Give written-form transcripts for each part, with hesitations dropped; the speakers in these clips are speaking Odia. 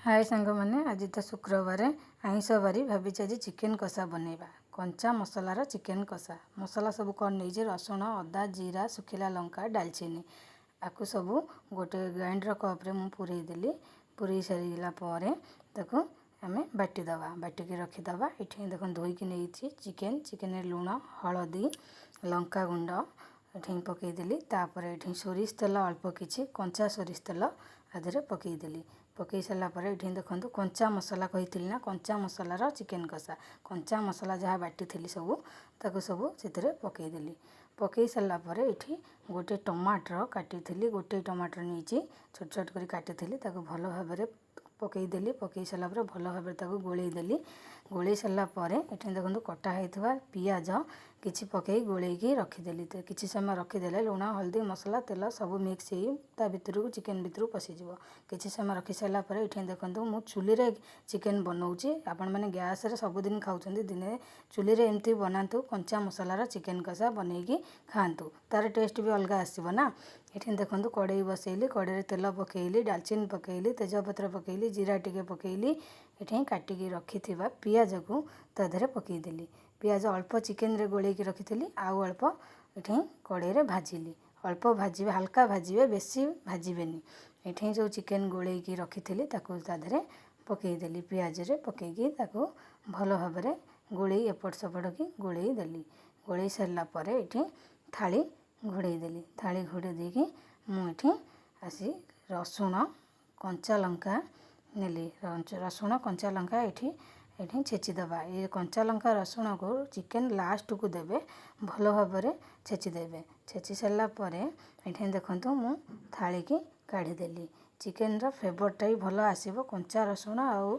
ହାଏ ସାଙ୍ଗମାନେ, ଆଜି ତ ଶୁକ୍ରବାର, ଆଇଁଷ ବାରି। ଭାବିଛି ଆଜି ଚିକେନ୍ କଷା ବନେଇବା, କଞ୍ଚା ମସଲାର ଚିକେନ୍ କଷା। ମସଲା ସବୁ କ'ଣ ନେଇଛି? ରସୁଣ, ଅଦା, ଜିରା, ଶୁଖିଲା ଲଙ୍କା, ଡାଲଚିନି। ଆକୁ ସବୁ ଗୋଟେ ଗ୍ରାଇଣ୍ଡର କପ୍ରେ ମୁଁ ପୂରେଇ ଦେଲି। ପୂରେଇ ସାରିଲା ପରେ ତାକୁ ଆମେ ବାଟିଦେବା, ବାଟିକି ରଖିଦେବା। ଏଠି ଦେଖନ୍ତୁ, ଧୋଇକି ନେଇଛି ଚିକେନ୍। ଚିକେନ୍ରେ ଲୁଣ, ହଳଦୀ, ଲଙ୍କାଗୁଣ୍ଡ ଏଠି ପକାଇଦେଲି। ତାପରେ ଏଠି ସୋରିଷ ତେଲ ଅଳ୍ପ କିଛି, କଞ୍ଚା ସୋରିଷ ତେଲ ଆ ଦେହରେ ପକାଇଦେଲି। ପକାଇ ସାରିଲା ପରେ ଏଠି ଦେଖନ୍ତୁ, କଞ୍ଚା ମସଲା କହିଥିଲି ନା, କଞ୍ଚା ମସଲାର ଚିକେନ୍ କଷା। କଞ୍ଚା ମସଲା ଯାହା ବାଟିଥିଲି ସବୁ, ତାକୁ ସବୁ ସେଥିରେ ପକାଇଦେଲି। ପକାଇ ସାରିଲା ପରେ ଏଠି ଗୋଟେ ଟମାଟର କାଟିଥିଲି, ଗୋଟେ ଟମାଟର ନେଇଛି, ଛୋଟ ଛୋଟ କରି କାଟିଥିଲି, ତାକୁ ଭଲ ଭାବରେ ପକାଇଦେଲି। ପକାଇ ସାରିଲା ପରେ ଭଲ ଭାବରେ ତାକୁ ଗୋଳେଇ ଦେଲି। ଗୋଳେଇ ସାରିଲା ପରେ ଏଠି ଦେଖନ୍ତୁ, କଟା ହେଇଥିବା ପିଆଜ କିଛି ପକାଇ ଗୋଳେଇକି ରଖିଦେଲି। ତ କିଛି ସମୟ ରଖିଦେଲେ ଲୁଣ, ହଳଦୀ, ମସଲା, ତେଲ ସବୁ ମିକ୍ସ ହେଇ ତା ଭିତରକୁ, ଚିକେନ୍ ଭିତରକୁ ପଶିଯିବ। କିଛି ସମୟ ରଖି ସାରିଲା ପରେ ଏଠି ଦେଖନ୍ତୁ, ମୁଁ ଚୁଲିରେ ଚିକେନ୍ ବନାଉଛି। ଆପଣମାନେ ଗ୍ୟାସ୍ରେ ସବୁଦିନ ଖାଉଛନ୍ତି, ଦିନେ ଚୁଲିରେ ଏମିତି ବନାନ୍ତୁ। କଞ୍ଚା ମସଲାର ଚିକେନ୍ କଷା ବନେଇକି ଖାଆନ୍ତୁ, ତା'ର ଟେଷ୍ଟ ବି ଅଲଗା ଆସିବ ନା। ଏଠି ଦେଖନ୍ତୁ, କଡ଼େଇ ବସେଇଲି, କଡ଼େଇରେ ତେଲ ପକାଇଲି, ଡାଲଚିନି ପକାଇଲି, ତେଜପତ୍ର ପକାଇଲି, ଜିରା ଟିକେ ପକାଇଲି। ଏଠି କାଟିକି ରଖିଥିବା ପିଆଜକୁ ତା ଦେହରେ ପକାଇଦେଲି। ପିଆଜ ଅଳ୍ପ ଚିକେନରେ ଗୋଳେଇକି ରଖିଥିଲି, ଆଉ ଅଳ୍ପ ଏଠି କଡ଼େଇରେ ଭାଜିଲି। ଅଳ୍ପ ଭାଜିବେ, ହାଲକା ଭାଜିବେ, ବେଶୀ ଭାଜିବେନି। ଏଠି ଯେଉଁ ଚିକେନ୍ ଗୋଳେଇକି ରଖିଥିଲି, ତାକୁ ତା ଦେହରେ ପକାଇଦେଲି। ପିଆଜରେ ପକାଇକି ତାକୁ ଭଲ ଭାବରେ ଗୋଳେଇ, ଏପଟ ସେପଟ କି ଗୋଳେଇ ଦେଲି। ଗୋଳେଇ ସାରିଲା ପରେ ଏଠି ଥାଳି ଘୋଡ଼େଇ ଦେଲି। ଥାଳି ଘୋଡ଼େଇ ଦେଇକି ମୁଁ ଏଠି ଆସି ରସୁଣ, କଞ୍ଚା ଲଙ୍କା ନେଲି। ରସୁଣ, କଞ୍ଚା ଲଙ୍କା ଏଠି ଏଠି ଛେଚିଦେବା। ଏ କଞ୍ଚା ଲଙ୍କା, ରସୁଣକୁ ଚିକେନ୍ ଲାଷ୍ଟକୁ ଦେବେ, ଭଲ ଭାବରେ ଛେଚି ଦେବେ। ଛେଚି ସାରିଲା ପରେ ଏଠି ଦେଖନ୍ତୁ, ମୁଁ ଥାଳିକି କାଢ଼ିଦେଲି। ଚିକେନ୍ର ଫ୍ଲେଭରଟା ବି ଭଲ ଆସିବ। କଞ୍ଚା ରସୁଣ ଆଉ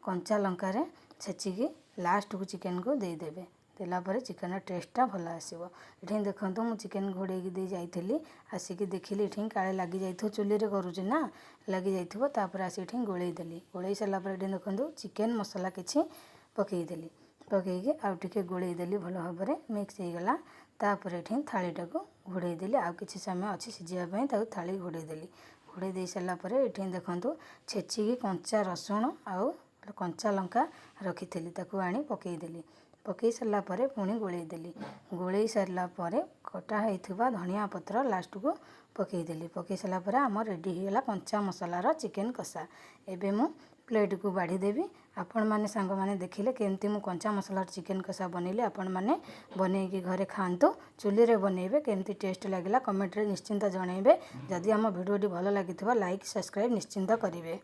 କଞ୍ଚା ଲଙ୍କାରେ ଛେଚିକି ଲାଷ୍ଟକୁ ଚିକେନ୍କୁ ଦେଇଦେବେ। ଦେଲା ପରେ ଚିକେନ୍ର ଟେଷ୍ଟଟା ଭଲ ଆସିବ। ଏଠି ଦେଖନ୍ତୁ, ମୁଁ ଚିକେନ୍ ଘୋଡ଼େଇକି ଦେଇ ଯାଇଥିଲି, ଆସିକି ଦେଖିଲି ଏଠି କାଳେ ଲାଗିଯାଇଥିବ, ଚୁଲିରେ କରୁଛି ନା, ଲାଗିଯାଇଥିବ। ତାପରେ ଆସି ଏଠି ଗୋଳେଇ ଦେଲି। ଗୋଳେଇ ସାରିଲା ପରେ ଏଠି ଦେଖନ୍ତୁ, ଚିକେନ୍ ମସଲା କିଛି ପକାଇଦେଲି। ପକାଇକି ଆଉ ଟିକେ ଗୋଳେଇ ଦେଲି, ଭଲ ଭାବରେ ମିକ୍ସ ହେଇଗଲା। ତାପରେ ଏଠି ଥାଳିଟାକୁ ଘୋଡ଼େଇ ଦେଲି। ଆଉ କିଛି ସମୟ ଅଛି ସିଝିବା ପାଇଁ, ତାକୁ ଥାଳି ଘୋଡ଼େଇ ଦେଲି। ଘୋଡ଼େଇ ଦେଇ ସାରିଲା ପରେ ଏଠି ଦେଖନ୍ତୁ, ଛେଚିକି କଞ୍ଚା ରସୁଣ ଆଉ କଞ୍ଚା ଲଙ୍କା ରଖିଥିଲି, ତାକୁ ଆଣି ପକାଇଦେଲି। ପକାଇ ସାରିଲା ପରେ ପୁଣି ଗୋଳେଇ ଦେଲି। ଗୋଳେଇ ସାରିଲା ପରେ କଟା ହେଇଥିବା ଧନିଆ ପତ୍ର ଲାଷ୍ଟକୁ ପକାଇଦେଲି। ପକାଇ ସାରିଲା ପରେ ଆମର ରେଡ଼ି ହେଇଗଲା କଞ୍ଚା ମସଲାର ଚିକେନ୍ କଷା। ଏବେ ମୁଁ ପ୍ଲେଟ୍କୁ ବାଢ଼ିଦେବି। ଆପଣମାନେ ସାଙ୍ଗମାନେ ଦେଖିଲେ କେମିତି ମୁଁ କଞ୍ଚା ମସଲାର ଚିକେନ୍ କଷା ବନେଇଲି। ଆପଣମାନେ ବନେଇକି ଘରେ ଖାଆନ୍ତୁ, ଚୁଲିରେ ବନେଇବେ। କେମିତି ଟେଷ୍ଟ ଲାଗିଲା, କମେଣ୍ଟରେ ନିଶ୍ଚିନ୍ତ ଜଣାଇବେ। ଯଦି ଆମ ଭିଡ଼ିଓଟି ଭଲ ଲାଗିଥିବ, ଲାଇକ୍, ସବସ୍କ୍ରାଇବ୍ ନିଶ୍ଚିନ୍ତ କରିବେ।